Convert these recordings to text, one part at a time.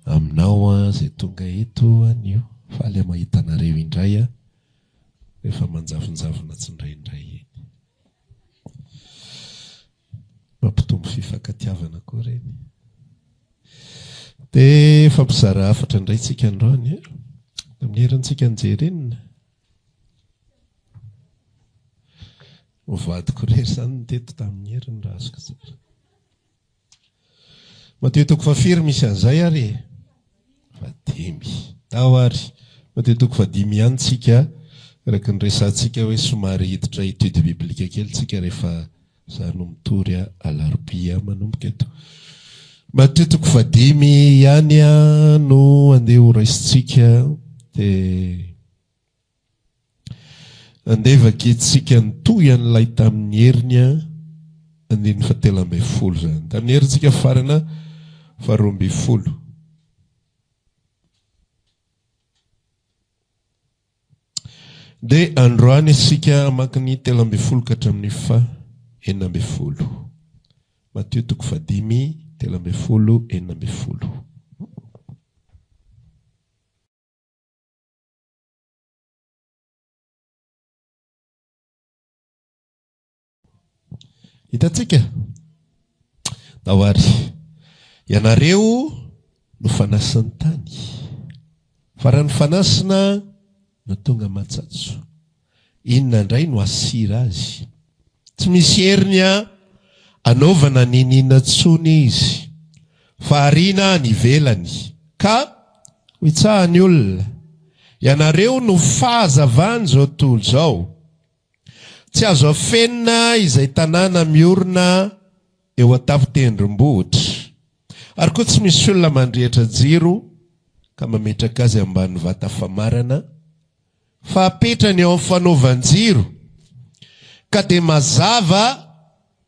aminao izay tonga eto anio. Faly aho mahita anareo indray rehefa manjavonjavona tsindraindray iny. Mampitombo fifankatiavana koa ireny. Dia hifampizara hafatra indray tsika androany e. Amin'ny herintsika nijery inona? Ny vadiko irery izany no teto tamin'ny heriny raha azoko tsara. Matio toko fahafiry misy an'izay ary e? Fahadimy. Tao ary. Matio toko fahadimy ihany tsika, araka ny resahantsika hoe somary hiditra étude biblique kely tsika rehefa za no mitory alarobia manomboka eto. Matio toko fahadimy ihany no andeha ho raisintsika dia Andeha vakintsika ny tohy an'ilay tamin'ny heriny andininy fahatelo ambin'ny folo izany. Tamin'ny herintsika farana faharoa ambin'ny folo. Dia androany isika hamaky ny 13 ka hatramin'ny faha 16. Matio toko fahadimy, 13, 16. Hitantsika? Ndao ary. Ianareo no fanasin'ny tany. Fa raha ny fanasina no tonga matsatso, inona indray no hasira azy? Tsy misy heriny anaovana n'inon'inona intsony izy, fa ariana any ivelany, ka ho itsahan'ny olona. Ianareo no fahazavan'izao tontolo izao. Tsy azo afenina izay tanàna miorina eo an-tampon-tendrombohitra. Ary koa tsy misy olona mandrehitra jiro ka mametraka azy ambany vata famarana, fa apetrany eo amin'ny fanaovan-jiro, ka dia mazava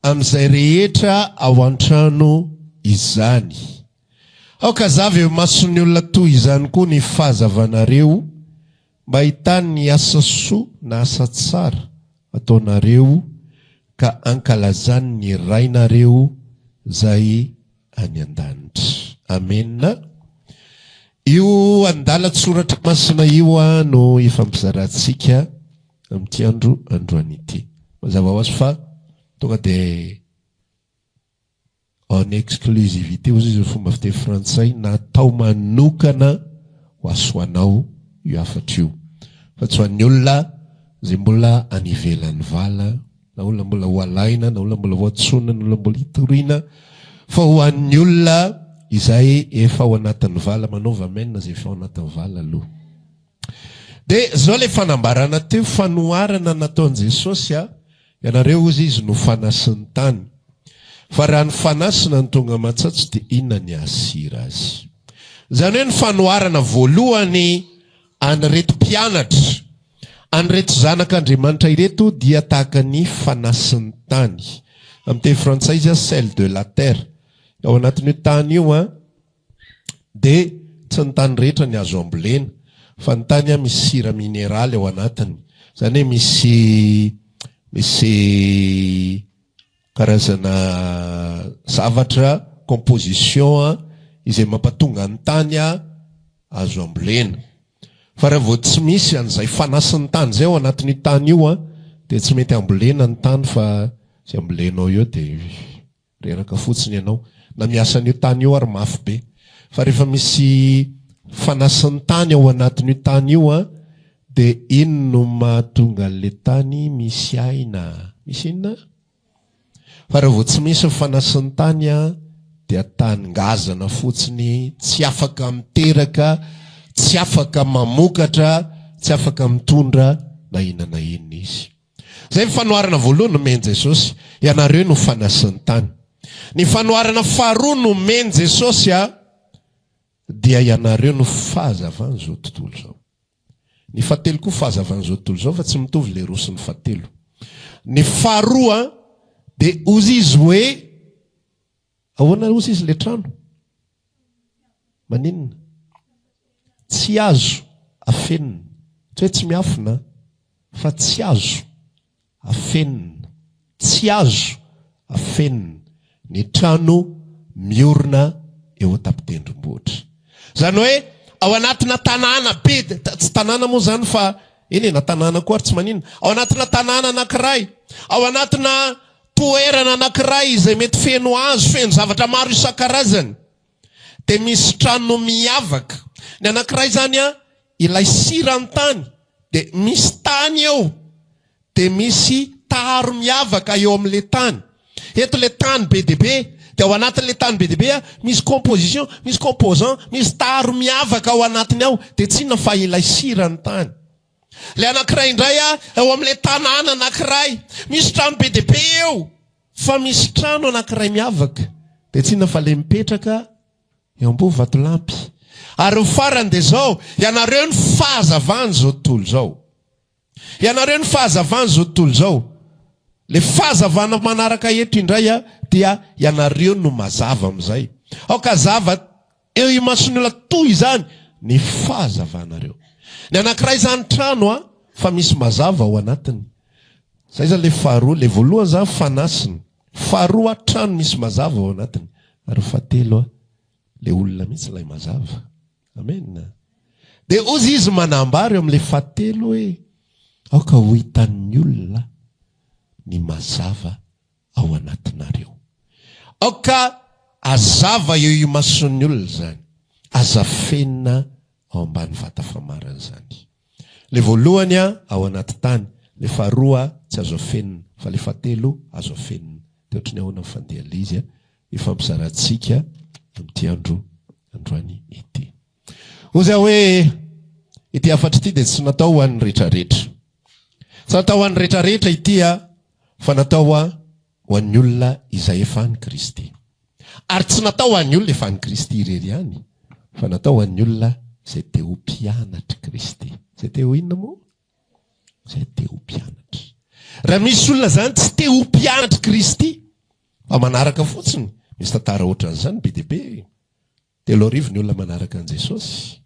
amin'izay rehetra ao an-trano izany. Aoka hazava eo imason'ny olona toy izany koa ny fahazavanareo, mba hahitany ny asa soa na asa tsara ataonareo ka hankalazany ny Rainareo izay any an-danitra. Amena. Io andalan-tsoratra masina io no ifampizarantsika amin'ity andro androany ity. Mazava ho azy fa tonga dia en exclusivité hozy izy ny fomba fiteny frantsay natao manokana ho asoanao io hafatra io fa tsy ho an'ny olona izay mbola any ivelan'ny vala na olona mbola ho alaina na olona mbola ho antsoina na olona mbola hitoriana fa ho an'ny olona izay efa ao anatin'ny vala manaova amen izay efa ao anatin'ny vala aloha dia zao le fanambarana teo fanoharana nataon'i Jesosy a Ianareo hozy izy no fanasin'ny tany. Fa raha ny fanasina no tonga matsatso dia inona ny hahasira azy? Izany hoe ny fanoharana voalohany an'ireto mpianatra, an'ireto zanak'Andriamanitra ireto dia tahaka ny fanasin'ny tany. Amin'ny teny frantsay izy sel de la terre. Ao anatin'io tany io an, Dia tsy ny tany rehetra ny azo ambolena fa ny tany misy sira mineraly ao anatiny. Izany hoe misy misy karazana zavatra composition izay mampatonga ny tany azo ambolena. Fa raha vao tsy misy an'izay fanasin'ny tany izay ao anatin'io tany io dia tsy mety ambolena ny tany fa izay ambolenao eo dia Reraka fotsiny ianao. Na miasa an'io tany io ary mafy be. Fa rehefa misy fanasin'ny tany ao anatin'io tany io an, dia iny no mahatonga an'le tany misy aina. Misy inona? Fa raha vao tsy misy ny fanasin'ny tany an, dia tany ngazana fotsiny, tsy afaka miteraka, tsy afaka mamokatra, tsy afaka mitondra na inona na inona izy. Izay ny fanoharana voalohany nomen'i Jesosy, ianareo no fanasin'ny tany. Ny fanoharana faharoa nomen'i Jesosy dia ianareo no fahazavan'izao tontolo izao. Ny fahatelo koa fahazavan'izao tontolo izao fa tsy mitovy ilay roa sy ny fahatelo. Ny faharoa dia hozy izy hoe ahoana hozy izy ilay trano? Maninona? Tsy azo afenina. Tsy hoe tsy miafina fa tsy azo afenina. Tsy azo afenina ny trano miorina eo an-tampon-tendrombohitra. Izany hoe ao anatina tanàna be, tsy tanàna moa izany fa eny e, na tanàna koa ary tsy maninona. Ao anatina tanàna anankiray, ao anatina toerana anankiray izay mety feno hazo, feno zavatra maro isan-karazany, dia misy trano miavaka. Ny anankiray izany an, ilay siran-tany, dia misy tany eo, dia misy taharo miavaka eo amin'ilay tany. Eto ilay tany be dia be, dia ao anatin'ilay tany be dia be misy composition, misy composant, misy taharo miavaka ao anatiny ao, dia tsy inona fa ilay siran'ny tany. Ilay anankiray indray ao amin'ilay tanàna anankiray, misy trano be dia be eo, fa misy trano anankiray miavaka, dia tsy inona fa ilay mipetraka eo ambony vatolampy. Ary ny farany dia izao, ianareo ny fahazavan'izao tontolo izao. Ianareo ny fahazavan'izao tontolo izao. Ilay fahazavana manaraka eto indray dia ianareo no mazava amin'izay. Aoka hazava eo imason'ny olona toy izany ny fahazavanareo. Ny anankiray izany trano a, fa misy mazava ao anatiny. Izay izany ilay faharoa. Ilay voalohany izany fanasina. Faharoa trano misy mazava ao anatiny. Ary fahatelo ilay olona mihitsy ilay mazava. Amen. Dia hozy izy manambara eo amin'ilay fahatelo hoe, aoka ho hitan'ny olona ny mazava ao anatinareo. Aoka hazava eo imason'ny olona izany. Aza afenina ao ambany vata famarana izany. Ilay voalohany ao anaty tany, ilay faharoa tsy azo afenina, fa ilay fahatelo azo afenina. Dia ohatry ny ahoana ny fandehan'ilay izy? Hifampizarantsika amin'ity andro androany ity. Hoy aho hoe, ity hafatra ity dia tsy natao ho an'ny rehetrarehetra. Tsy natao ho an'ny rehetrarehetra ity fa natao ho an'ny olona izay efa an'i Kristy. Ary tsy natao ho an'ny olona efa an'i Kristy irery ihany, fa natao ho an'ny olona izay te ho mpianatr'i Kristy. Izay te ho inona moa? Izay te ho mpianatra. Raha misy olona izany tsy te ho mpianatr'i Kristy, fa manaraka fotsiny, misy tantara ohatran'izany be dia be. 3000 ny olona manaraka an'i Jesosy,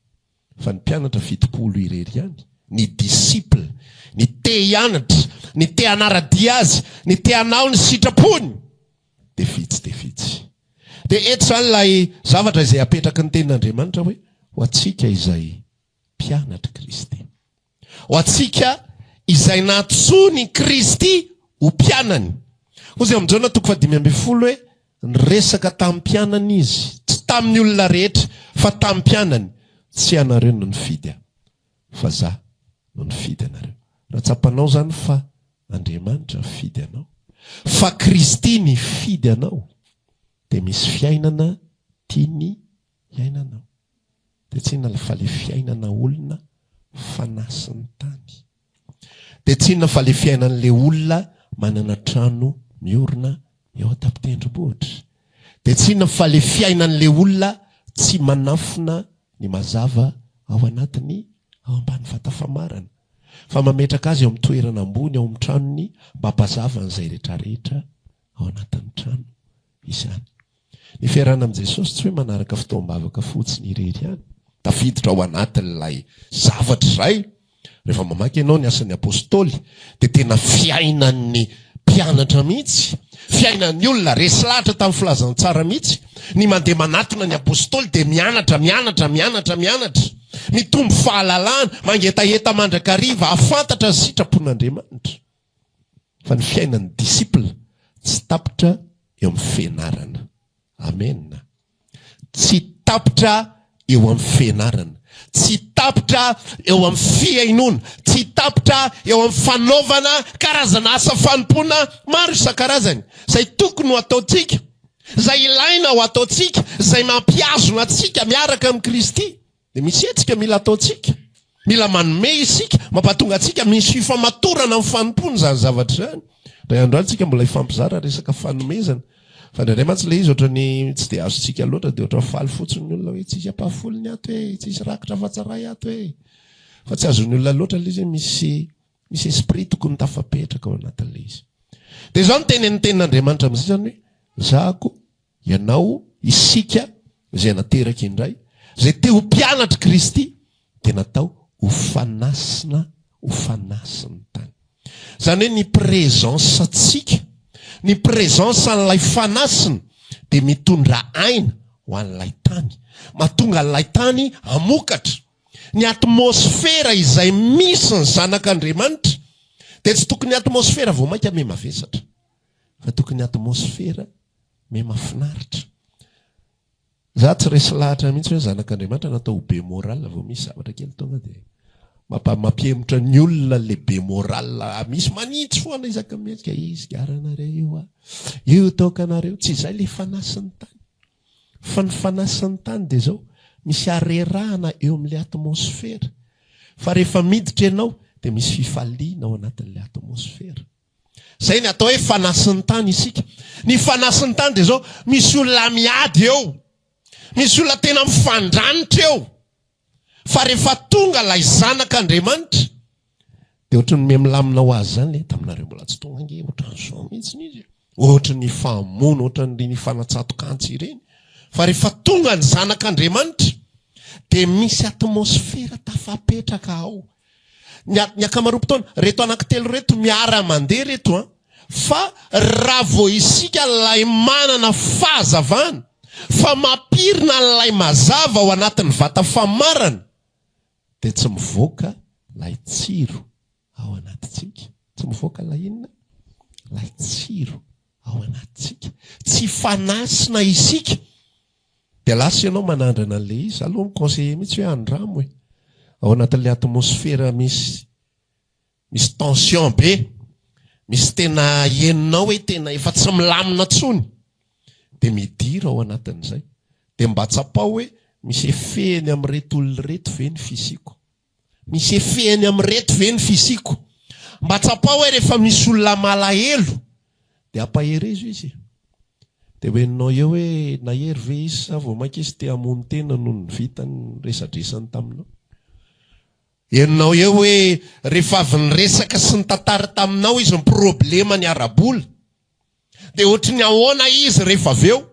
fa ny mpianatra 70 irery ihany, ny disciple, ny te hianatra, ny te hanara-dia azy, ny te hanao ny sitrapony, dia vitsy dia vitsy. Dia eto izany ilay zavatra izay apetraky ny tenin'Andriamanitra hoe, ho antsika izay mpianatr'i Kristy. Ho antsika izay nantsoin'i Kristy ho mpianany. Hoy izy ao amin'ny Jaona toko faha-15 hoe, Niresaka tamin'ny mpianany Izy, tsy tamin'ny olona rehetra, fa tamin'ny mpianany. Tsy ianareo no nifidy Ahy, fa Izaho no nifidy anareo. Raha tsapanao izany fa Andriamanitra nifidy anao, fa Kristy nifidy anao, dia misy fiainana tiany hiainanao. Dia tsy inona fa le fiainana olona fanasin'ny tany. Dia tsy inona fa le fiainan'le olona manana trano miorina eo an-tampon-tendrombohitra. Dia tsy inona fa le fiainan'le olona tsy manafina ny mazava ao anatiny ao ambany vata famarana, fa mametraka azy eo amin'ny toerana ambony ao amin'ny tranony mba hampazava an'izay rehetrarehetra ao anatin'ny trano izany. Ny fiarahana amin'i Jesosy tsy hoe manaraka fotoam-bavaka fotsiny irery ihany. Tafiditra ao anatin'ilay zavatra izay. Rehefa mamaky ianao ny Asan'ny Apostoly dia tena fiainan'ny mpianatra mihitsy, fiainan'ny olona resy lahatra tamin'ny filazantsara mihitsy ny mandeha manatona ny Apostoly dia mianatra, mianatra, mianatra, mianatra. Mitombo fahalalana, mangetaheta mandrakariva hahafantatra ny sitrapon'Andriamanitra. Fa ny fiainan'ny disciple tsy tapitra eo amin'ny fianarana. Amen. Tsy tapitra eo amin'ny fianarana. Tsy tapitra eo amin'ny fihainoana. Tsy tapitra eo amin'ny fanaovana karazana asa fanompoana maro isan-karazany. Izay tokony ho ataontsika, izay ilaina ho ataontsika, izay mampihazona antsika miaraka amin'i Kristy. Dia misy hetsika mila ataontsika. Mila manome isika, mampatonga antsika misy fifamatorana amin'ny fanompoana izany zavatra izany. Indray andro any tsika mbola hifampizara resaka fanomezana. Fa indraindray mantsy ilay izy ohatran'ny tsy dia azontsika loatra dia ohatran'ny faly fotsiny ny olona hoe tsisy ampahafolony ato e, tsisy rakitra afa-tsy iray ato e. Fa tsy azon'ny olona loatra ilay izy hoe misy misy esprit tokony tafapetraka ao anatin'ilay izy. Dia izao no tenenin'ny tenin'Andriamanitra amin'izay izany hoe zahako Ianao, isika izay nateraka indray, izay te ho mpianatr'i Kristy, dia natao ho fanasina, ho fanasin'ny tany. Izany hoe ny présence-ntsika, ny présence an'ilay fanasina dia mitondra aina ho. ho an'ilay tany. Mahatonga an'ilay tany hamokatra. Ny atmosfera izay misy ny zanak'Andriamanitra dia tsy tokony atmosfera vao mainka miha-mavesatra fa tokony atmosfera miha-mahafinaritra. Za tsy resy lahatra mihitsy hoe zanak'Andriamanitra natao ho be moral vao misy zavatra kely tonga dia mampa mampihemotra ny olona le be moral misy manitsy foana isaky ny mihetsika io sigaranareo io a io toakanareo tsy izay le fanasin'ny tany fa ny fanasin'ny tany dia zao misy harerahana eo amin'le atmosfera fa rehefa miditra ianao dia misy fifaliana ao anatin'le atmosfera Izay ny atao hoe fanasin'ny tany isika. Ny fanasin'ny tany dia izao, misy olona miady eo. Misy olona tena mifandranitra eo. Fa rehefa tonga ilay zanak'Andriamanitra, dia ohatry ny miha-milamina ho azy izany le, taminareo mbola tsy tonga ange, ohatran'izao mihitsy izy. Ohatry ny famono, ohatran'ireny fanatsatokantsy ireny. Fa rehefa tonga ny zanak'Andriamanitra, dia misy atmosfera tafapetraka ao. Ny ny ankamaroam-potoana, reto anankitelo reto miara-mandeha reto an, fa raha vao isika ilay manana fahazavana, fa mampirina an'ilay mazava ao anatin'ny vata famarana, dia tsy mivoaka ilay tsiro ao anatintsika. Tsy mivoaka ilay inona? Ilay tsiro ao anatintsika. Tsy fanasina isika. Dia lasa ianao manandrana an'ilay izy. Za aloha mi-conseiller mihitsy hoe andramo e. Ao anatin'ilay atmosphère misy misy tension be, misy tena henonao hoe tena efa tsy milamina intsony. Dia midira ao anatin'izay. Dia mba tsapao hoe misy effet-ny amin'ireto olona ireto ve ny fisiako. Misy effet-ny amin'ireto ve ny fisiako? Mba tsapao hoe rehefa misy olona malahelo dia ampaherezo izy e. Dia ho henonao eo hoe nahery ve izy sa vao mainka izy te hamono tena noho ny vitany ny resadresany taminao. Henonao eo hoe rehefa avy niresaka sy nitantara taminao izy ny problemany ara-bola Dia ohatry ny ahoana izy rehefa avy eo?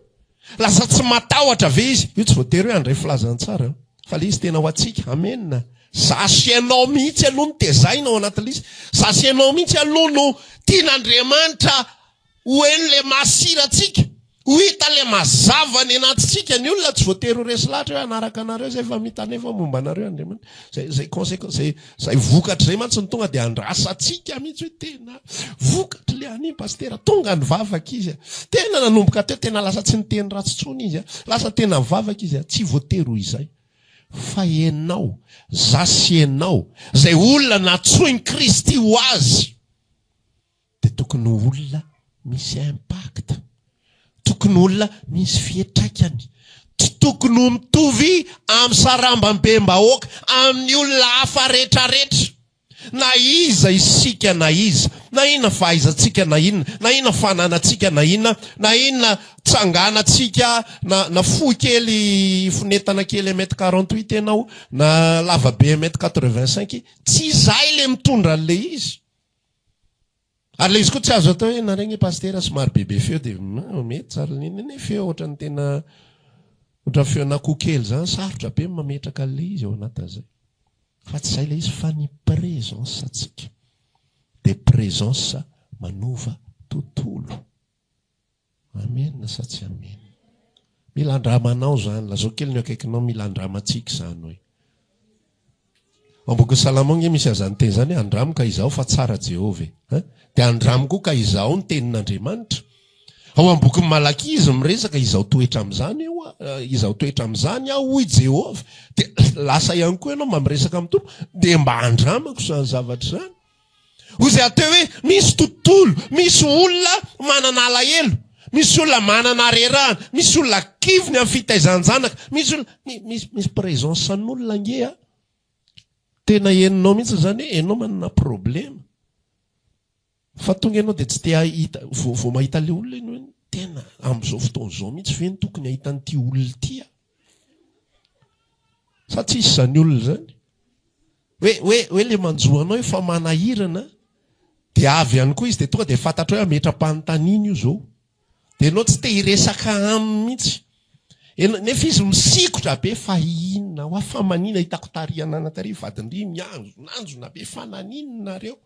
Lasa tsy matahotra ve izy? Io tsy voatery hoe handray filazantsara an! Fa ilay izy tena ho antsika. Amen! Za sy ianao mihitsy aloha no tezaina ao anatin'ilay izy. Za sy ianao mihitsy aloha no tian'Andriamanitra ho heno ilay masira antsika. Ho hita ilay mazava any anatintsika. Ny olona tsy voatery ho resy lahatra hoe hanaraka anareo izay fa mita nefa momba anareo Andriamanitra. Zay zay conséquence zay zay vokatra zay mantsy no tonga dia andrasantsika mihitsy hoe tena vokatry le an'iny pasitera tonga nivavaka izy a. Tena nanomboka teo tena lasa tsy niteny ratsy tsony izy a. Lasa tena nivavaka izy a. Tsy voatery ho izay. Fa ianao, za sy ianao, zay olona natsoin'i Kristy ho azy. dia tokony ho olona misy impact, tokony ho olona misy fiantraikany, tsy tokony ho mitovy amin'ny sarambambem-bahoaka, amin'ny olona hafa retraretra. Na iza isika na iza, na inona fahaizantsika na inona, na inona fananantsika na inona, na inona tsanganantsika, na na fohy kely fonentana kely un mètre 48 ianao, na lava be un mètre 85, tsy izay le mitondra an'le izy. Ary ilay izy koa tsy azo atao hoe nareo nge pasitera somary bebe feo dia mety tsara ny ny feo ohatran'ny tena ohatran'ny feon'akoho kely zany sarotra be ny mametraka an'ilay izy ao anatin'izay. Fa tsy izay ilay izy fa ny présence antsika dia présence manova tontolo. Amen sa tsy amen? Mila andramanao zany, lazao kely ny akaikinao mila andramantsika izany hoe. Ao am-bokin'ny Salamo ange misy an'izany teny izany hoe andramo ka izahao fa tsara Jehovah e. Hein? Dia andramo koa ka izahao ny tenin'Andriamanitra. Ao am-bokin'ny Malakia izy miresaka izao toetra amin'izany io, izao toetra amin'izany aho hoy Jehovah. Dia lasa ihany koa ianao mba miresaka amin'ny Tompo, dia mba andramako izany zavatra izany. Hoy izay atao hoe misy tontolo, misy olona manana alahelo, misy olona manana harerahana, misy olona kivy ny amin'ny fitaizan-janaka, misy olona, misy misy présence an'olona ange a. Tena henonao mihitsy izany hoe ianao manana problema. Fa tonga ianao dia tsy te hahita, vao vao mahita ilay olona ianao hoe tena amin'izao fotoana izao mihitsy ve no tokony hahita an'ity olona ity aho? Sa tsisy izany olona izany? Hoe, hoe, hoe le manjo anao efa manahirana, dia avy ihany koa izy dia tonga dia fantatrao hoe hametra-panontaniana io izao. Dia ianao tsy te hiresaka aminy mihitsy. Ianao, nefa izy misikotra be fa inona hoa, fa maninona, hitako tary anana tary, vadin-dry mianjonanjona be, fa naninona nareo?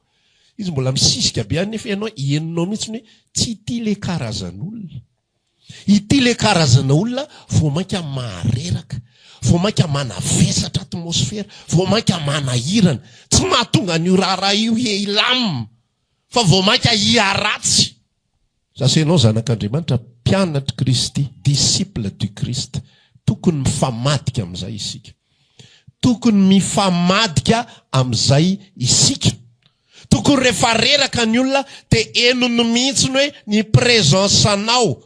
Izy mbola misisika be any nefa ianao henonao mihitsy hoe tsy ity le karazan'olona. Ity le karazana olona vao mainka mahareraka, vao mainka manavesatra atmosfera, vao mainka manahirana. Tsy mahatonga an'io raharaha io hilamina fa vao mainka hiharatsy. Sasa ianao zanak'Andriamanitra, mpianatr'i Kristy, disciple du Christ, tokony mifamadika amin'izay isika. Tokony mifamadika amin'izay isika. Tokony rehefa reraka ny olona dia henony mihitsy ny hoe ny présence anao.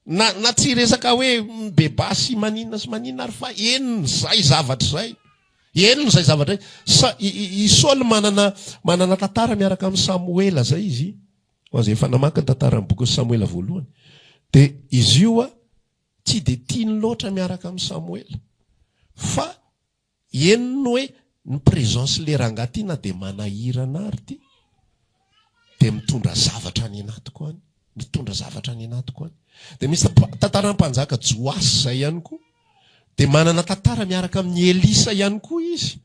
Na na tsy hiresaka hoe be basy maninona sy maninona ary fa henony izay zavatra izay. Henony izay zavatra izay. Sa i i i Saoly manana manana tantara miaraka amin'i Samoela izay izy. Ho an'izay efa namaky ny tantaran'ny bokin'i Samoela voalohany. Dia izy io tsy dia tiany loatra miaraka amin'i Samoela. Fa Henony hoe ny présence le rangahy ty na dia manahirana ary ty dia mitondra zavatra any anatiko any, mitondra zavatra any anatiko any. Dia misy tantaran'ny mpanjaka Joasy zay ihany koa, dia manana tantara miaraka amin'i Elisa ihany koa izy.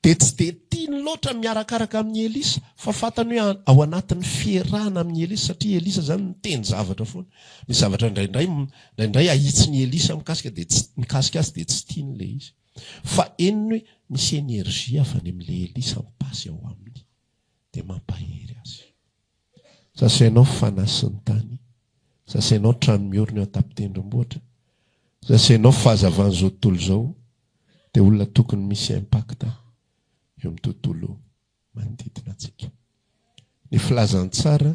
Dia tsy dia tiany loatra ny miarakaraka amin'i Elisa fa fantany hoe ao anatin'ny fiarahana amin'i Elisa satria Elisa zany miteny zavatra foana. Misy zavatra indraindray indraindray ahitsin'i Elisa mikasika dia tsy mikasika azy dia tsy tiany ilay izy. Fa henony hoe misy energie avy any amin'ilay Elisa mipasy ao aminy dia mampahery azy. Sasainao fanasin'ny tany, sasainao trano miorina eo an-tampon-tendrombohitra, sasainao fahazavan'izao tontolo izao dia olona tokony misy impact eo amin'ny tontolo manodidina antsika. Ny filazantsara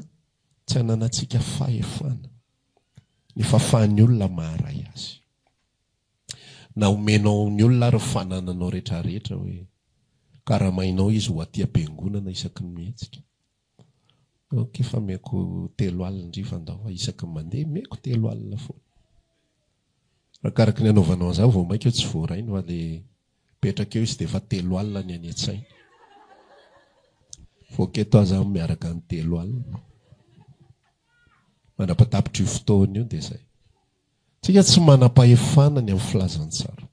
tsy ananantsika fahefana, ny fahafahan'ny olona maharay azy. Na omenao ny olona ary ny fanananao retraretra hoe karamainao izy ho aty am-piangonana isaky ny mihetsika. Ok fa omeko 30 ndry fa ndao fa isaky ny mandeha omeko 30 foana. Arakaraky ny anaovanao an'izany vao mainka eo tsy voarainy fa le mipetraka eo izy dia efa 30 ny any an-tsainy. Voaka eto aza aho miaraka ny 30. Mandra-patapitr'io fotoana io dia izay. Tsika tsy manam-pahefana ny amin'ny filazantsara.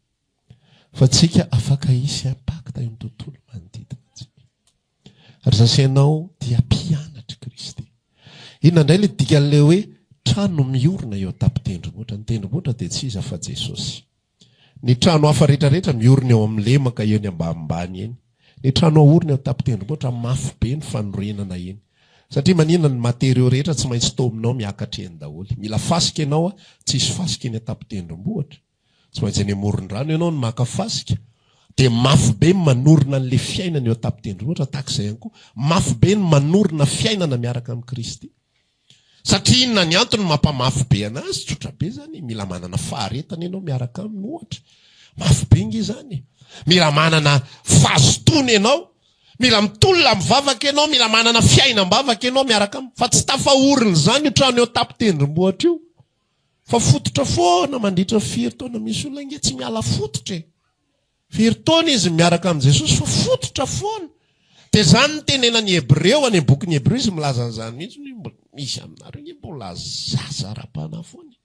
Fa tsika afaka hisy impact eo amin'ny tontolo manodidina antsika. Ary za sy ianao dia mpianatr'i Kristy. Inona indray ilay dikan'ilay hoe trano miorina eo an-tampon-tendrombohitra? Ny tendrombohitra dia tsy iza fa Jesosy. Ny trano hafa rehetrarehetra miorina eo amin'ny lemaka eny ambanimbany eny. Ny trano aorina eo an-tampon-tendrombohitra mafy be ny fanorenana eny. Satria maninona ny matériaux rehetra tsy maintsy tominao miakatra eny daholo. Mila fasika ianao a, tsisy fasika eny an-tampon-tendrombohitra. Tsy maintsy eny amoron-drano ianao no maka fasika. Dia mafy be ny manorina an'ilay fiainana eo an-tampon-tendrombohitra, tahaka izay ihany koa, mafy be ny manorina fiainana miaraka amin'i Kristy. Satria inona ny antony mampamafy be anazy? Tsotra be zany e, mila manana faharetana ianao miaraka aminy ohatra. Mafy be nge zany e. Mila manana fahazotoana ianao, mila mitolona mivavaka ianao, mila manana fiainam-bavaka ianao miaraka aminy. Fa tsy tafaorina izany io trano eo an-tampon-tendrombohitra io. Fa fototra foana mandritra firy taona, misy olona nge tsy miala fototra e. Firy taona izy miaraka amin'i Jesosy fa fototra foana. Dia izany no tenenan'ny Hebreo, any amin'ny bokin'ny Hebreo izy milaza an'izany mihitsy hoe mbola misy aminareo nge mbola zaza ara-panahy foana e.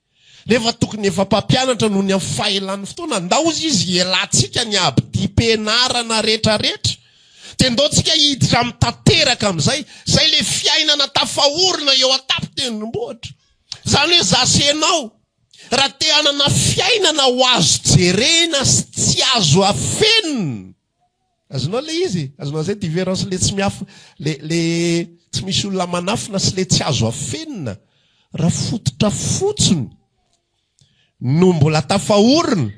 Nefa tokony efa mpampianatra noho ny amin'ny fahelan'ny fotoana. Andao hozy izy hialantsika ny abidim-pianarana rehetrarehetra. Dia ndao tsika hiditra amin'ny tanteraka amin'izay. Izay ilay fiainana tafaorina eo an-tampon-tendrombohitra. Izany hoe za sy ianao. Raha te hanana fiainana ho azo jerena sy tsy azo afenina. Azonao le izy? Azonao zay différence le tsy miaf le le tsy misy olona manafina sy le tsy azo afenina. Raha fototra fotsiny no mbola tafaorina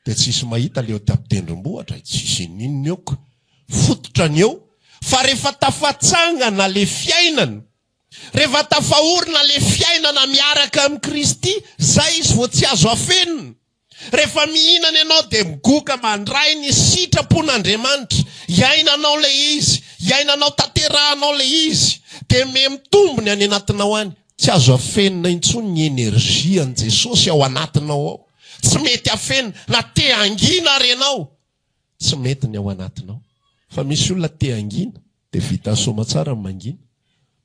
dia tsisy mahita le eo tampon-tendrombohitra, tsisy ininona eo ka. Fototra ny eo. Fa rehefa tafatsangana le fiainana Rehefa tafaorina le fiainana miaraka amin'i Kristy, zay izy vao tsy azo afenina. Rehefa mihinana ianao dia migoka mandray ny sitrapon'Andriamanitra. Iainanao le izy, iainanao tanterahanao le izy, dia miha mitombo ny any anatinao any. Tsy azo afenina intsony ny energie an'i Jesosy ao anatinao ao. Tsy mety afenina, na te hangina ary ianao, Tsy mety ny ao anatinao. Fa misy olona te hangina dia vita soamatsara ny mangina.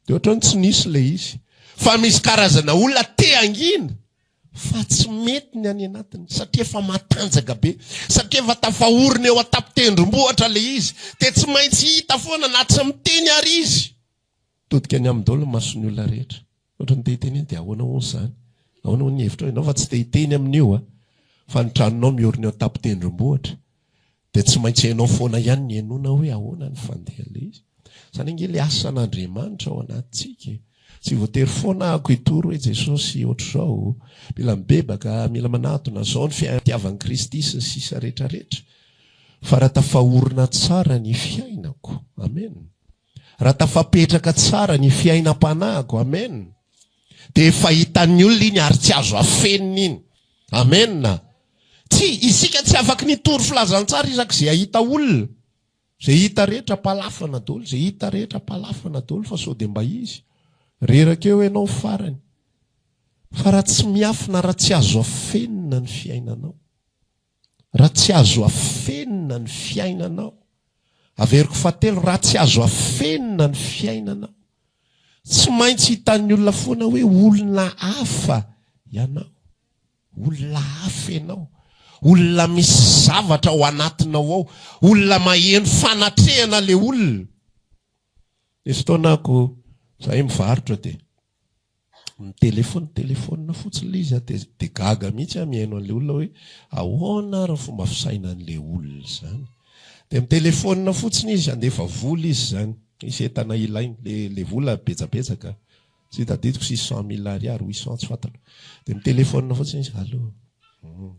Dia ohatran'ny tsy nisy ilay izy. Fa misy karazana olona te hangina fa tsy mety ny any anatiny satria efa matanjaka be, satria efa tafaorina eo an-tampon-tendrombohitra ilay izy. Dia tsy maintsy hita foana na tsy miteny ary izy. Mitodika any aminy daholo ny mason'ny olona rehetra. Ohatran'ny te hiteny hoe dia ahoana hono izany? Ahoana hoy ny hevitrao? Ianao fa tsy te hiteny amin'io a! Fa ny tranonao miorina eo an-tampon-tendrombohitra. Dia tsy maintsy hainao foana ihany ny henoina hoe ahoana ny fandehan'ilay izy. Izany ange ilay asan'Andriamanitra ao anatintsika e. Tsy voatery foana ahako hitory hoe Jesosy ohatr'izao, mila mibebaka, mila manatona, izao ny fitiavan'i Kristy sy ny sisa rehetra rehetra. Fa raha tafaorina tsara ny fiainako, amen. Raha tafapetraka tsara ny fiainam-panahiko, amen. Dia efa hitan'ny olona iny ary tsy azo afenina iny. Amen. Tsy, isika tsy afaky ny hitory filazantsara isaky izay hahita olona. Izay hita rehetra palafana daholo, izay hita rehetra palafana daholo fa sao dia mba izy. Reraka eo ianao farany. Fa raha tsy miafina, raha tsy azo afenina ny fiainanao. Raha tsy azo afenina ny fiainanao. Averiko fahatelo, raha tsy azo afenina ny fiainanao. Tsy maintsy hitan'ny olona foana hoe olona hafa ianao. Olona hafa ianao. Olona misy zavatra ao anatinao ao. Olona maheno fanatrehana ilay olona. Nisy fotoana ako, izahay mivarotra dia mitelefaona, telefaonina fotsiny ilay izy dia, dia gaga mihitsy aho mihaino an'ilay olona hoe ahoana ary ny fomba fisainan'ilay olona izany. Dia mitelefaonina fotsiny izy, handefa vola izy izany. Misy entana ilainy, ilay vola betsabetsaka. Tsy tadidiko 600 mille ariary, 800 tsy fantatro. Dia mi-téléphone fotsiny izy, allo,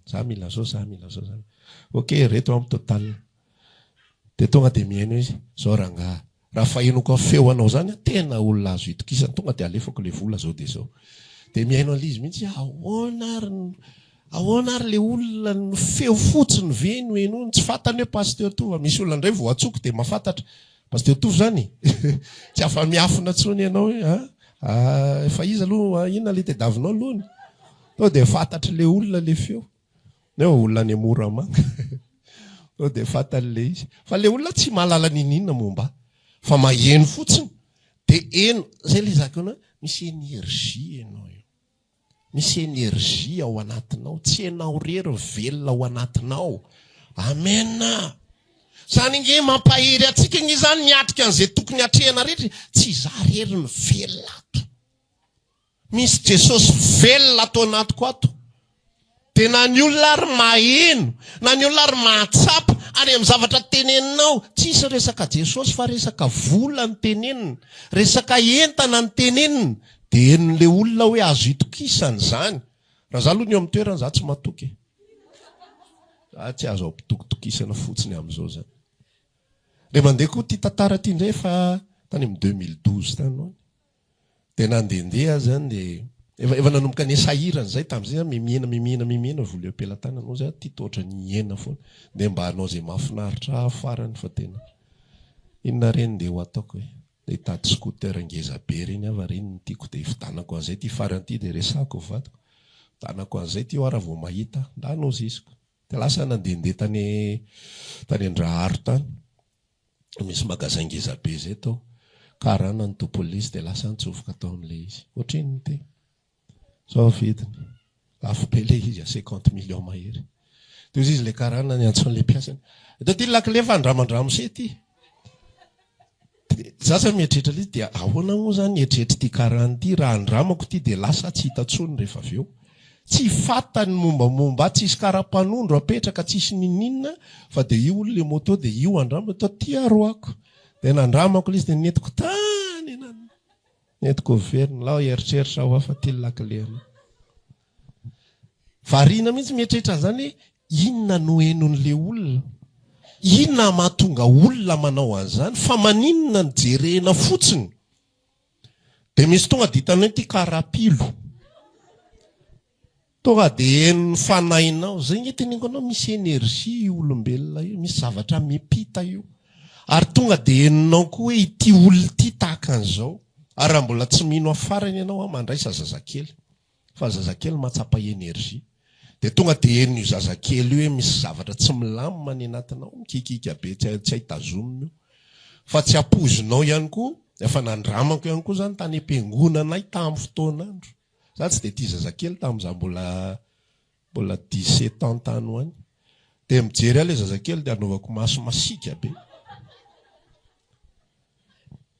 za mila zao, za mila zao, za mila. Ok, ireto ampy total. Dia tonga dia mihaino izy, zao rangaha, raha fahenoko ny feo anao zany aho, tena olona azo itokisana, tonga dia alefako ilay vola zao dia zao. Dia mihaino an'ilay izy mihitsy, ahoana ary ny, ahoana ary ilay olona, ny feo fotsiny ve no henoiny, tsy fantany hoe Pasteur Tovo, misy olona indray voatsoko dia mahafantatra. Pasteur Tovo zany tsy afa-miafina tsony ianao hoe a ah, fa iza aloha inona le tediavinao aloha to dia fantatry le olona le feo nefa olona any Moramanga to dia fantany le izy fa le olona tsy mahalala niniana momba fa maheno fotsiny de eno zay le zaka eo misy énergie ianao io. Misy energie ao anatinao, tsy enao irery velona ao anatinao. Amen! Zany ange mampahery antsika ange zany miatrika an'izay tokony atrehana rehetra, tsy izaho irery no velona ato. Misy Jesosy velona ato anatiko ato. Dia na ny olona ary maheno, na ny olona ary mahatsapa, ary amin'ny zavatra teneninao, tsisy resaka Jesosy fa resaka vola no tenenina, resaka entana no tenenina, dia henon'ilay olona hoe azo itokisana izany. Raha za aloha ny eo amin'ny toerany za tsy matoky e. Za tsy azo ampitokitokisana fotsiny amin'izao zany. Dia mandeha koa ity tantara ity indray fa tany amin'ny 2012 tany ho any. Dia nandehandeha aho zany dia efa efa nanomboka nisahirana izay tamin'izay zany mimihena mimihena mimihena vola eo am-pelatanana hozy aho ty toa ohatran'ny hihena foana dia mba hanao izay mahafinaritra ahy farany fa tena inona re no ndeha ho ataoko e dia hitady scooter ngeza be ireny aho fa ireny no tiako dia hividanako an'izay ity farany ity dia resahako ny vadiko hividanako an'izay ity hoa raha vao mahita aho ndany hozy iziko dia lasa nandehandeha tany tany Andraharo tany Misy magasin ngeza be zay tao. Karana ny tompon'ilay izy dia lasa nitsofoka tao amin'ilay izy. Ohatrinona ity? Zao ny vidiny. Lafo be ilay izy, 50 millions mahery. Dia hoy izy ilay karana niantso an'ilay mpiasany. Eto ity ny lakile fa andramandramose ity. Za zany mieritreritra ilay izy dia ahoana moa zany ny eritreritr'ity karana ity raha andramako ity dia lasa tsy hita intsony rehefa avy eo. Tsy fantany ny mombamomba ahy, tsisy karapanondro apetraka, tsisy ninoninona fa dia io hono le moto dia io andramo, atao ty aroako. Dia nandramako ilay izy dia nentiko tany nan, nentiko niverina, lao hieritreritra aho fa ty ny lakile anao. Variana mihitsy mieritreritra an'izany hoe inona no henon'ilay olona, inona mahatonga olona manao an'izany, fa maninona no jerena fotsiny. Dia misy tonga dia hitanao ity karapilo. Tonga dia henon'ny fanahinao. Izay nge teneniko anao, misy énergie io olombelona io, misy zavatra miampita io. Ary tonga dia henonao koa hoe ity olona ity tahaka an'izao. Ary raha mbola tsy mino afarany ianao, mandraisa zazakely. Fa ny zazakely mahatsapa énergie. Dia tonga dia henon'io zazakely io hoe misy zavatra tsy milamina any anatinao, mikikiaka be tsy tsy hay tazomina io. Fa tsy ampoizinao ihany koa, efa nandramako ihany koa izany tany am-piangonanay tamin'ny fotoan'andro. Za tsy dia tia zazakely tamin'izaho mbola mbola 17 ans tany ho any. Dia mijery ahy ilay zazakely dia anaovako maso masiaka be.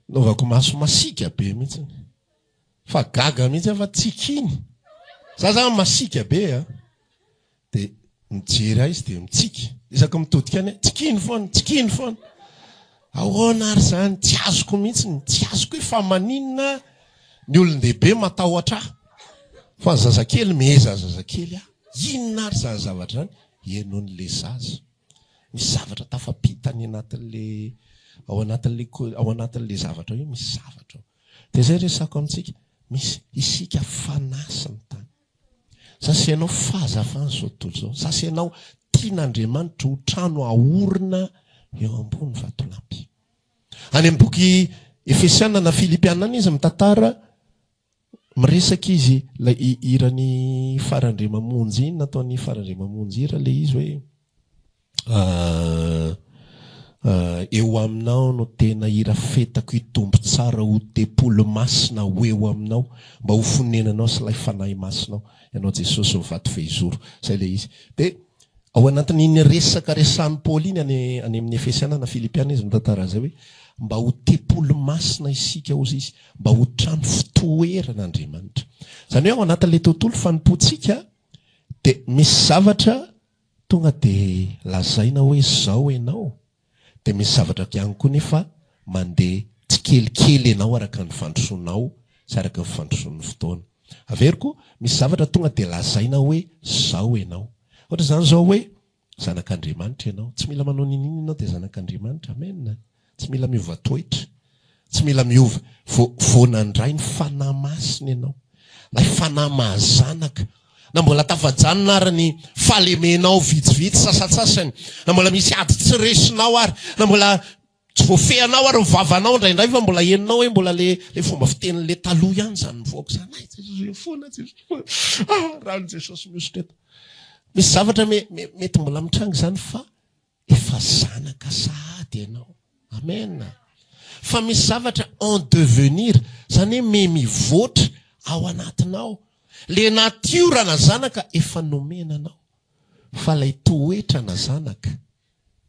Anaovako maso masiaka be mihitsy. Fa gaga mihitsy aho fa tsikiany. Za zany masiaka be a! Dia mijery ahy izy dia mitsiky. Isaky mitodika any aho, tsikiny foana, tsikiny foana. Ahoana ary izany? Tsy azoko mihitsy, tsy azoko hoe fa maninona ny olon-dehibe matahotra ahy fa ny zazakely miheza zazakely aho. Inona ary izany zavatra izany? Henon'ilay zaza. Misy zavatra tafapita any anatin'ilay ao anatin'ilay ao anatin'ilay zavatra io misy zavatra ao. Dia izay resako amintsika, misy isika fanahy sy ny tany. Za sy ianao fahazavana izao tontolo izao. Za sy ianao tian'Andriamanitra ho trano aorina eo ambony vatolampy. Any amin'ny boky Efesiana na Filipiana any izy mitantara, miresaka izy ilay hiran'i Fara Andriamamonjy iny, nataon'i Fara Andriamamonjy hira ilay izy hoe Eo aminao no tena irafetako hitombo tsara ho tempoly masina ho eo aminao mba ho fonenanao sy ilay Fanahy Masinao ianao Jesosy ho vato fehizoro. Zay ilay izy. Dia ao anatin'iny resaka resahan'i Paoly iny any any amin'ny Efesiana na Filipiana izy mitantara an'izay hoe mba ho tempoly masina isika hozy izy mba ho trano fitoeran'Andriamanitra. Izany hoe ao anatin'ilay tontolo fanompoantsika dia misy zavatra Tonga dia lazaina hoe zao enao, dia misy zavatra ihany koa nefa mandeha tsikelikely enao araka ny fandrosoanao sy araka ny fandrosoan'ny fotoana. Averiko, misy zavatra tonga dia lazaina hoe zao enao. Ohatra izany zao hoe zanak'Andriamanitra enao. Tsy mila manao niniana enao dia zanak'Andriamanitra. Amen. Tsy mila miova toetra. Tsy mila miova. Vao, vao nandray ny Fanahy Masina ianao. Ilay Fanahy mahazanaka. Na mbola tafajanona ary ny fahalemenao vitsivitsy sasantsasany, na mbola misy ady tsy resinao ary, na mbola tsy voafehinao ary ny vavanao indraindray fa mbola henonao hoe mbola le, le fomba fitenin'le taloha ihany izany mivoaka izany. Ay, Jesosy foana, Jesosy foana. Ah, ran'i Jesosy mihosotra eto. Misy zavatra me, me, mety mbola mitranga izany fa Efa zanaka sahady ianao. Amen. Fa misy zavatra en devenir, zany hoe me mivoatra ao anatinao. Le natiora na zanaka efa nomena anao. Fa lay toetra na zanaka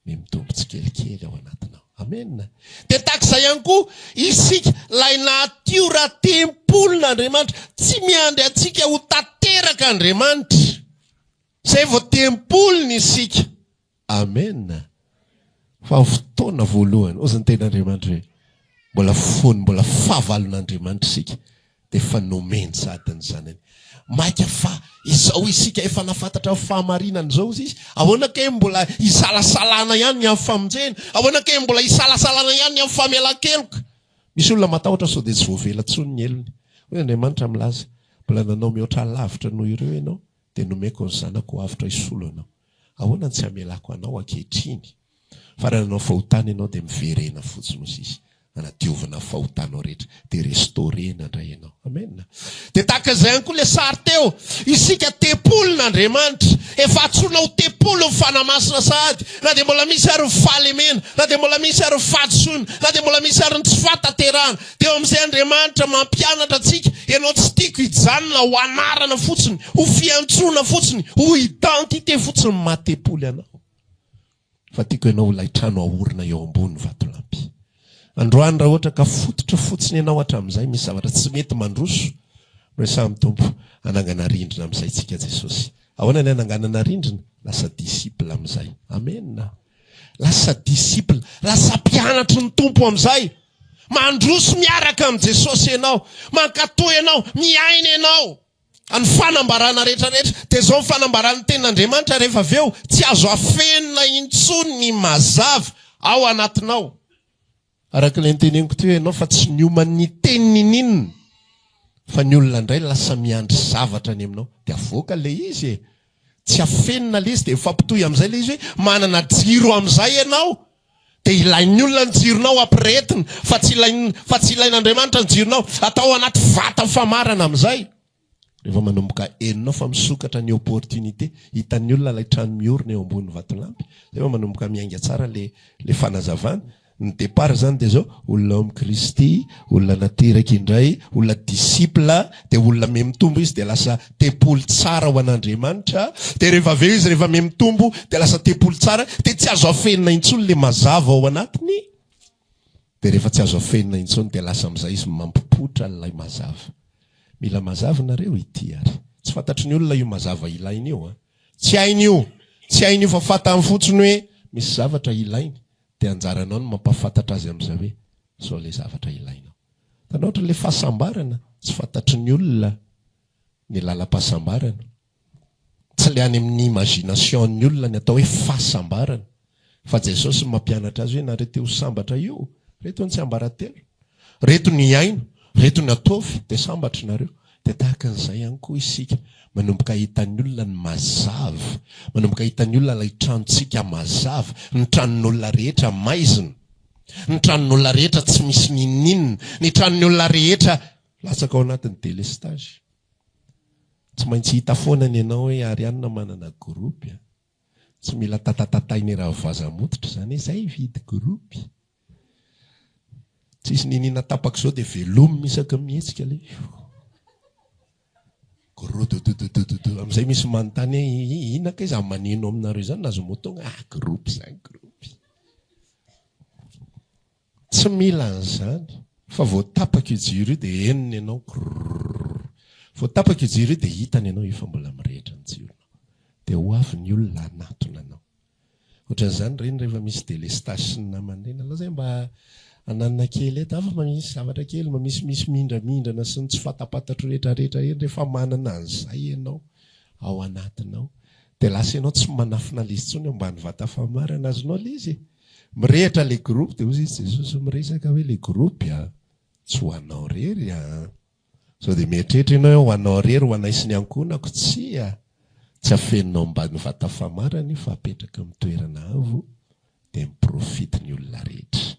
me mitombo tsikelikely ao anatinao. Amen. Dia tahaka izay ihany koa isika, lay natiora tempolin'Andriamanitra. Tsy miandry antsika ho tanteraka Andriamanitra. Zay vao tempoliny isika. Amen. Fa ny fotoana voalohany, hozy ny tenin'Andriamanitra hoe, mbola fony mbola fahavalon'Andriamanitra isika, dia efa nomeny sahady ny Zanany. Maika fa izao isika efa nahafantatra ny fahamarinana izao hozy izy, ahoana kay mbola hisalasalana ihany ny amin'ny famonjena? Ahoana kay mbola hisalasalana ihany ny amin'ny famelan-keloka? Misy olona matahotra sao dia tsy voavela intsony ny helony. Hoy Andriamanitra milaza, mbola nanao mihoatra lavitra noho ireo ianao, dia nomeko ny zanako ho avotra hisolo anao. Ahoana no tsy hamelako anao ankehitriny? Fa raha nanao fahotana ianao dia miverena fotsiny ho sisa, hanadiovana ny fahotanao rehetra, dia restaurer-na indray ianao. Amen. Dia tahaka izay ihany koa ilay sary teo, isika tempolin'Andriamanitra, efa antsoina ho tempolin'ny Fanahy Masina sahady, na dia mbola misy ary ny fahalemena, na dia mbola misy ary ny fahadisoana, na dia mbola misy ary ny tsy fahatanterahana, Dia eo amin'izay Andriamanitra mampianatra antsika, ianao tsy tiako hijanona ho anarana fotsiny, ho fiantsoana fotsiny, ho identité fotsiny maha tempoly anao, fa tiako ianao ho ilay trano aorina eo ambony vatolampy. Androany raha ohatra ka fototra fotsiny ianao hatramin'izay, misy zavatra tsy mety mandroso, resahan'ny Tompo, hanangana rindrina amin'izay tsika Jesosy. Ahoana ny hananganana rindrina? Lasa disciple amin'izay. Amena. Lasa disciple, lasa mpianatry ny Tompo amin'izay. Mandroso miaraka amin'i Jesosy ianao, mankatò ianao, miaina ianao. Ny fanambarana rehetra rehetra dia izao ny fanambaran'ny tenin'Andriamanitra rehefa avy eo tsy azo afenina intsony ny mazava ao anatinao. Araka ilay noteneniko teo ianao fa tsy niomany niteny nininona fa ny olona indray lasa miandry zavatra any aminao dia avoaka ilay izy e. Tsy afenina ilay izy dia mifampitohy amin'izay ilay izy hoe manana jiro amin'izay ianao. Dia ilain'ny olona ny jironao ampirehetina fa tsy ilain fa tsy ilain'Andriamanitra ny jironao atao anaty vata famarana amin'izay. Rehefa manomboka henonao fa misokatra ny opportunité, hitan'ny olona ilay trano miorina eo ambony vatolampy, zay vao manomboka miainga tsara le le fanazavana. Ny départ zany dia zao, olona ao amin'i Kristy, olona nateraka indray, olona disciple, dia olona mihamitombo izy dia lasa tempoly tsara ho an'Andriamanitra, dia rehefa avy eo izy rehefa mihamitombo dia lasa tempoly tsara, dia tsy azo afenina intsony le mazava ao anatiny, dia rehefa tsy azo afenina intsony dia lasa amin'izay izy mampipoitra an'ilay mazava. Mila mazava nareo ity ary. Tsy fantatry ny olona io mazava ilainy io an. Tsy hainy io. Tsy hainy io fa fantany fotsiny hoe misy zavatra ilainy. Dia anjaranao ny mampahafantatra azy amin'izay hoe izao ilay zavatra ilainao. Hitanao ohatra ilay fahasambarana, tsy fantatry ny olona ny lalam-pahasambarana. Tsy le any amin'ny imagination-n'ny olona ny atao hoe fahasambarana. Fa Jesosy no mampianatra azy hoe nareo te ho sambatra io, reto ny tsiambaratelo, reto ny iaino, reto ny ataovy dia sambatra nareo. Dia tahaka an'izay ihany koa isika, manomboka hitan'ny olona ny mazava, manomboka hitan'ny olona ilay tranontsika mazava, ny tranon'olona rehetra maizina, ny tranon'olona rehetra tsy misy n'inon'inona, ny tranon'ny olona rehetra latsaka ao anatin'ny délestage. Tsy maintsy hita foana ny anao hoe Ariane manana groupe a! Tsy mila tatatatainy ravaza-mototra izany hoe zay hividy groupe. Tsisy niniana tapaka izao dia velomina isaky ny mihetsika ilay Groupe Amin'izay misy manontany hoe inona kay izany maneno aminareo izany nahazo moto? Ah groupe izany groupe. Tsy mila an'izany fa vao tapaka io jiro io dia henony ianao grrrr. Vao tapaka io jiro io dia hitany ianao io fa mbola mirehitra ny jironao. Dia ho avy ny olona hanatona anao. Ohatran'izany ireny rehefa misy délestage sy ny namany ireny. Alao izay mba hananina kely eto. Hafa mba misy zavatra kely, mba misimisy mindramindrana sy ny tsy fantapantatro rehetrarehetra ireny. Rehefa manana an'izay ianao ao anatinao dia lasa ianao tsy manafina ilay izy intsony ao ambany vata famarana. Azonao ilay izy e? Mirehitra le groupe de ozy izy Jesosy miresaka hoe le groupe a tsy ho anao rery a! Sao de mieritreritra ianao hoe ho anao rery ho anay sy ny ankohonako tsia! Tsy afeninao ambany vata famarana io fa apetraka amin'ny toerana avo de mi-profite ny olona rehetra.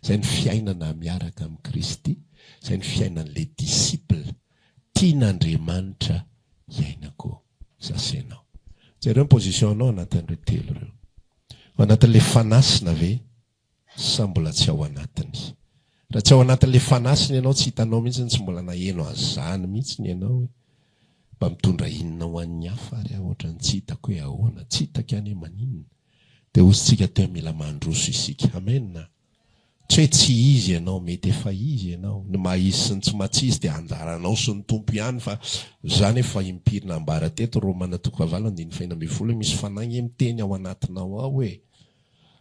Zay ny fiainana miaraka amin'i Kristy, zay ny fiainan'le disciple tian'Andriamanitra hiainako zasenao. Jereo ny position-nao anatin'ireo telo ireo. Ao anatin'ilay fanasina ve sa mbola tsy ao anatiny? Raha tsy ao anatin'ilay fanasina ianao tsy hitanao mihitsy tsy mbola naheno an'izany mihitsy ianao hoe mba mitondra inona ho an'ny hafa ary aho ohatran'ny tsy hitako hoe ahoana, tsy hitako ihany hoe maninona. Dia hozy tsika teo mila mandroso isika. Amen. Tsy hoe tsy izy ianao, mety efa izy ianao. Ny maha izy sy ny tsy maha tsy izy dia anjaranao sy ny Tompo ihany fa izany efa impiry nambara teto, Romana toko fahavalo andininy fahenina ambinifolo hoe misy fanahy nge miteny ao anatinao ao e!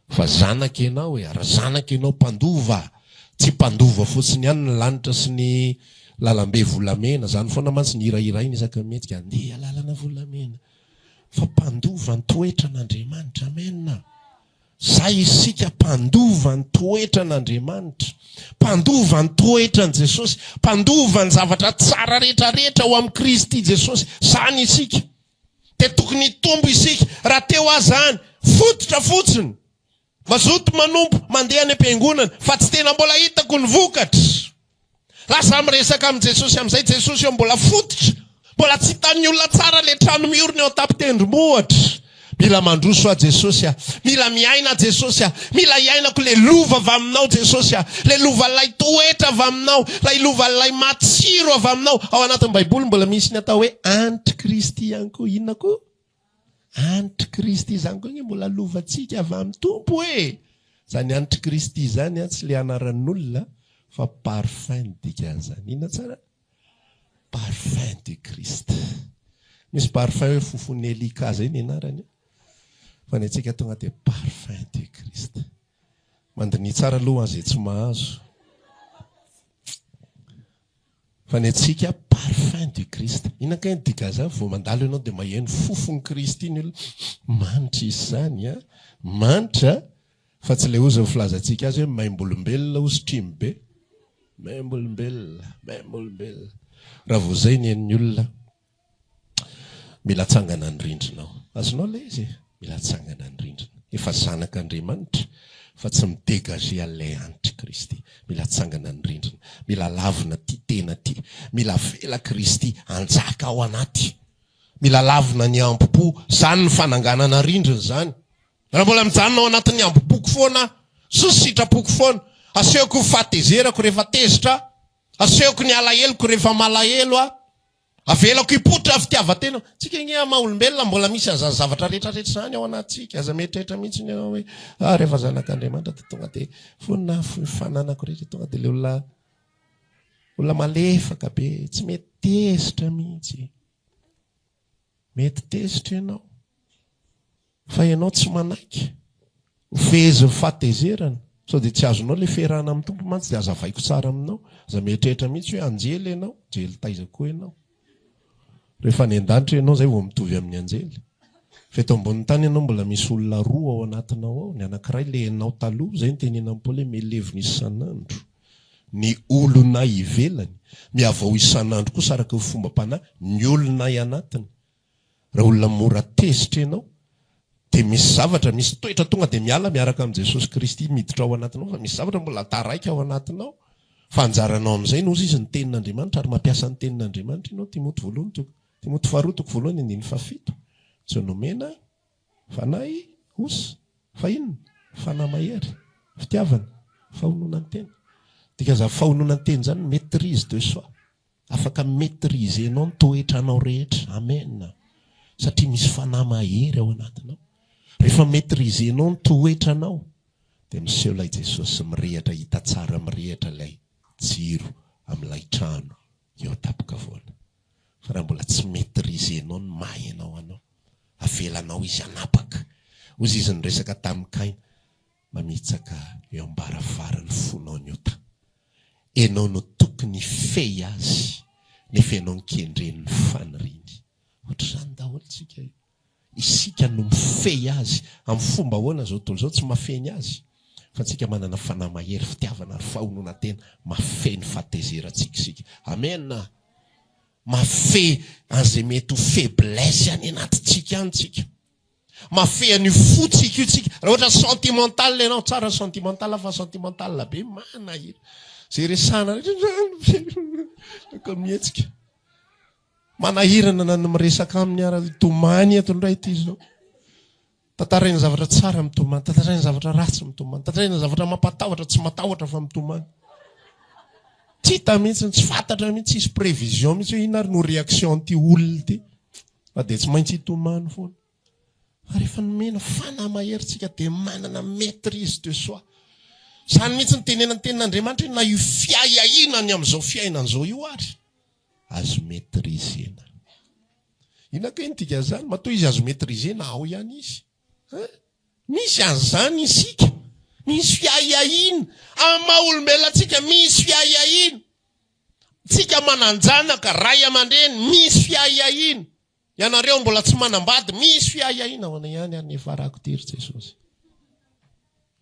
Fa zanaka ianao e! Ary zanaka ianao mpandova, tsy mpandova fotsiny ihany ny lanitra sy ny lalambe volamena, izany foana mantsy ny hirahiraina isaky ny mihetsika, andeha lalana volamena, fa mpandova ny toetran'Andriamanitra, Amen! Zay isika mpandova ny toetran'Andriamanitra, mpandova ny toetran'i Jesosy, mpandova ny zavatra tsara rehetra rehetra ao amin'i Kristy Jesosy. Zany isika. Dia tokony hitombo isika. Raha teo aza any, fototra fotsiny. Mazoto manompo, mandeha any am-piangonana, fa tsy tena mbola hitako ny vokatra. Lasa miresaka amin'i Jesosy amin'izay Jesosy eo mbola fototra, mbola tsy hitan'ny olona tsara ilay trano miorina eo an-tampon-tendrombohitra. Mila mandroso aho Jesosy a, mila miaina aho Jesosy a, mila iainako ilay lova avy aminao Jesosy a, ilay lova ilay toetra avy aminao, ilay lova ilay matsiro avy aminao. Ao anatin'ny Baiboly mbola misy ny atao hoe antr'i Kristy ihany koa. Inona koa? Anitr'i Kristy izany koa ange mbola lovantsika avy amin'ny Tompo e! Izany anitr'i Kristy izany an, tsy ilay anaran'olona fa parfum ny dikan'izany. Inona tsara? Parfum du Christ. Misy parfum hoe fofon'i Elika izay ny anarany an. Fa ny antsika tonga dia parfum du Christ. Mandiniha tsara aloha ho an'izay tsy mahazo. Fa ny antsika parfum du Christ. Inona kay ny dikan'izany? Vao mandalo ianao dia maheno fofon'i Kristy ny olona. Manitra izy izany an! Manitra fa tsy ilay ozy ny filazantsika azy hoe maimbolom-belona ozy trimo be. Maimbolom-belona, maimbolom-belona. Raha vao izay ny henon'ny olona. Mila atsangana ny rindrina ao. Azonao ilay izy e? Mila atsangana ny rindrina. Efa zanak'Andriamanitra fa tsy mi-dégager an'ilay hanitr'i Kristy. Mila atsangana ny rindrina. Mila lavina ity tena ity. Mila avela Kristy hanjaka ao anaty. Mila lavina ny hambom-po. Izany ny fananganana rindrina izany. Raha mbola mijanona ao anatin'ny hambom-poko foana aho, sy ny sitrapoko foana, asehoko ny fahatezerako rehefa tezitra aho, asehoko ny alaheloko rehefa malahelo aho, Avelako hipoitra fitiavan-tena. Tsika ange amin'ny maha olombelona mbola misy an'izany zavatra rehetra rehetra izany ao anatintsika. Aza mieritreritra mihitsy ianao hoe ah rehefa zanak'Andriamanitra dia tonga dia vonona hahafoy ny fananako rehetra, tonga dia ilay olona olona malefaka be, tsy mety tezitra mihitsy. Mety tezitra ianao. Fa ianao tsy manaiky. Ho fehezin'ny fahatezerana. Sao dia tsy azonao ilay fiarahana amin'ny Tompo mantsy dia hazavaiko tsara aminao. Aza mieritreritra mihitsy hoe anjely ianao. Anjely taiza koa ianao. Rehefa any an-danitra ianao izay vao mitovy amin'ny anjely. Fa eto ambonin'ny tany ianao mbola misy olona roa ao anatinao ao. Ny anankiray ilay ianao taloha, izay no tenenan'i Paoly hoe mihelevina isan'andro ny olona ivelany, mihavao isan'andro kosa araka ny fombam-panahy ny olona anatiny. Raha olona mora tezitra ianao dia misy zavatra, misy toetra tonga dia miala miaraka amin'i Jesosy Kristy miditra ao anatinao fa misy zavatra mbola taraiky ao anatinao. Fa anjaranao amin'izay no hozy izy ny tenin'Andriamanitra ary mampiasa ny tenin'Andriamanitra ianao Timoty voalohany toko Timoty faharoa toko voalohany andininy fahafito. Tsy nomena fanahy osa fa inona? Fanahy mahery, fitiavana, fahononan-tena. Dikan'izany fahononan-tena izany maitrise de soi. Afaka mi-maitriser-nao ny toetranao rehetra. Amen. Satria misy fanahy mahery ao anatinao. Rehefa maitriser-nao ny toetranao, dia miseho ilay Jesosy mirehatra, hita tsara mirehatra ilay jiro amin'ilay trano eo an-tampon-kavoana. Fa raha mbola tsy maitriser-nao ny maha ianao anao, avelanao izy hanapaka. Hoy izy niresaka tamin'i Kaina, Mamitsaka eo am-baravaran'ny fonao ny ota. Enao no tokony hifehy azy nefa enao no kendreny ny faniriany. Ohatr'izany daholo tsika io. Isika no mifehy azy. Amin'ny fomba ahoana izao tontolo izao tsy mahafehy ny azy? Fa tsika manana fanahy mahery, fitiavana ary fahononan-tena mahafehy ny fahatezerantsika isika. Amen! Mahafehy an'izay mety ho faiblesse any anatintsika any tsika. Mafehy an'io fo-tsika io tsika. Raha ohatra sentimental ianao, tsara ny sentimental fa sentimental be manahira. Zay resahana rehetra ka mihetsika. Manahirana na ny miresaka aminy ara tomany eto indray ity izao. Tantaraina zavatra tsara mitomany, tantaraina zavatra ratsy mitomany, tantaraina zavatra mampatahotra tsy matahotra fa mitomany. Tsy hita mihitsy, tsy fantatra mihitsy, tsisy prévision mihitsy hoe inona ary no réaction an'ity olona ity. Fa dia tsy maintsy hitomany foana. Fa rehefa nomena fanahy mahery tsika dia manana maitrise de soi. Izany mihitsy no tenenan'ny tenin'Andriamanitra hoe na io fiahiahiana ny amin'izao fiainana izao io ary azo maitrisena. Inona kay ny dikan'izany? Matoa izy azo maitrisena ao ihany izy. Hein? Misy an'izany isika. Misy fiahiahiana. Amin'ny maha olombelona antsika misy fiahiahiana. Tsika manan-janaka, ray aman-dreny, misy fiahiahiana. Ianareo mbola tsy manambady, misy fiahiahiana. Ahoana ihany ary ny hiafarako ity ry Jesosy?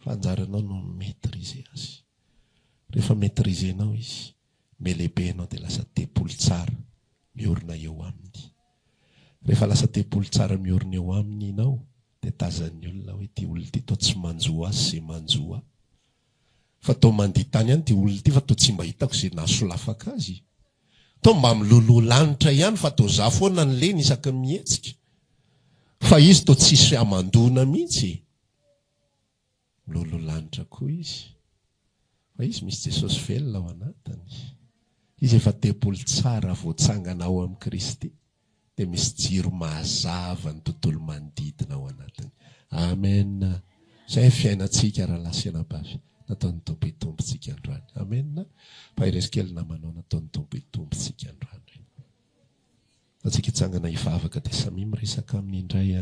Fa anjaranao no mi-maitriser azy. Rehefa maitriser-nao izy, mihalehibe ianao dia lasa tempoly tsara miorina eo aminy. Rehefa lasa tempoly tsara miorina eo aminy ianao, dia tazan'ny olona hoe ity olona ity toa tsy manjo azy izay manjo ahy. Fa toa mandia tany ihany ity olona ity fa toa tsy mba hitako izay nahasolafaka azy. Toa mba miloloha lanitra ihany fa toa za foana no lena isaky ny mihetsika. Fa izy toa tsisy hamandoana mihitsy e. Miloloha lanitra koa izy. Fa izy misy Jesosy velona ao anatiny. Izy efa tempoly tsara voatsangana ao amin'i Kristy. dia misy jiro mahazava ny tontolo manodidina ao anatiny. Amen. Izay ny fiainantsika rahalahy sy anabavy. Nataon'ny Tompo hitombo tsika androany. Amen. Mpaherezo kely namanao nataon'ny Tompo hitombo tsika androany. Antsika hitsangana hivavaka dia samia miresaka aminy indray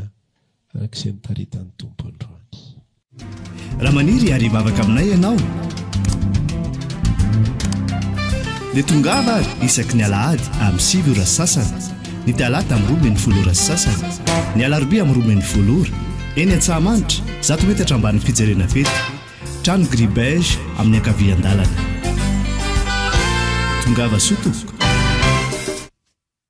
araka izay nitaritan'ny Tompo androany. Raha maniry ary hivavaka aminay ianao dia tongava ary isaky ny alahady amin'ny 9 ora sy sasany, ny talata amin'ny 12 ora sy sasany, ny alarobia amin'ny 12 ora, eny Antsahamanitra, 100 metatra ambanin'ny fijerena fety, trano gris beige amin'ny ankavian-dalana. Tongava soa tompoko.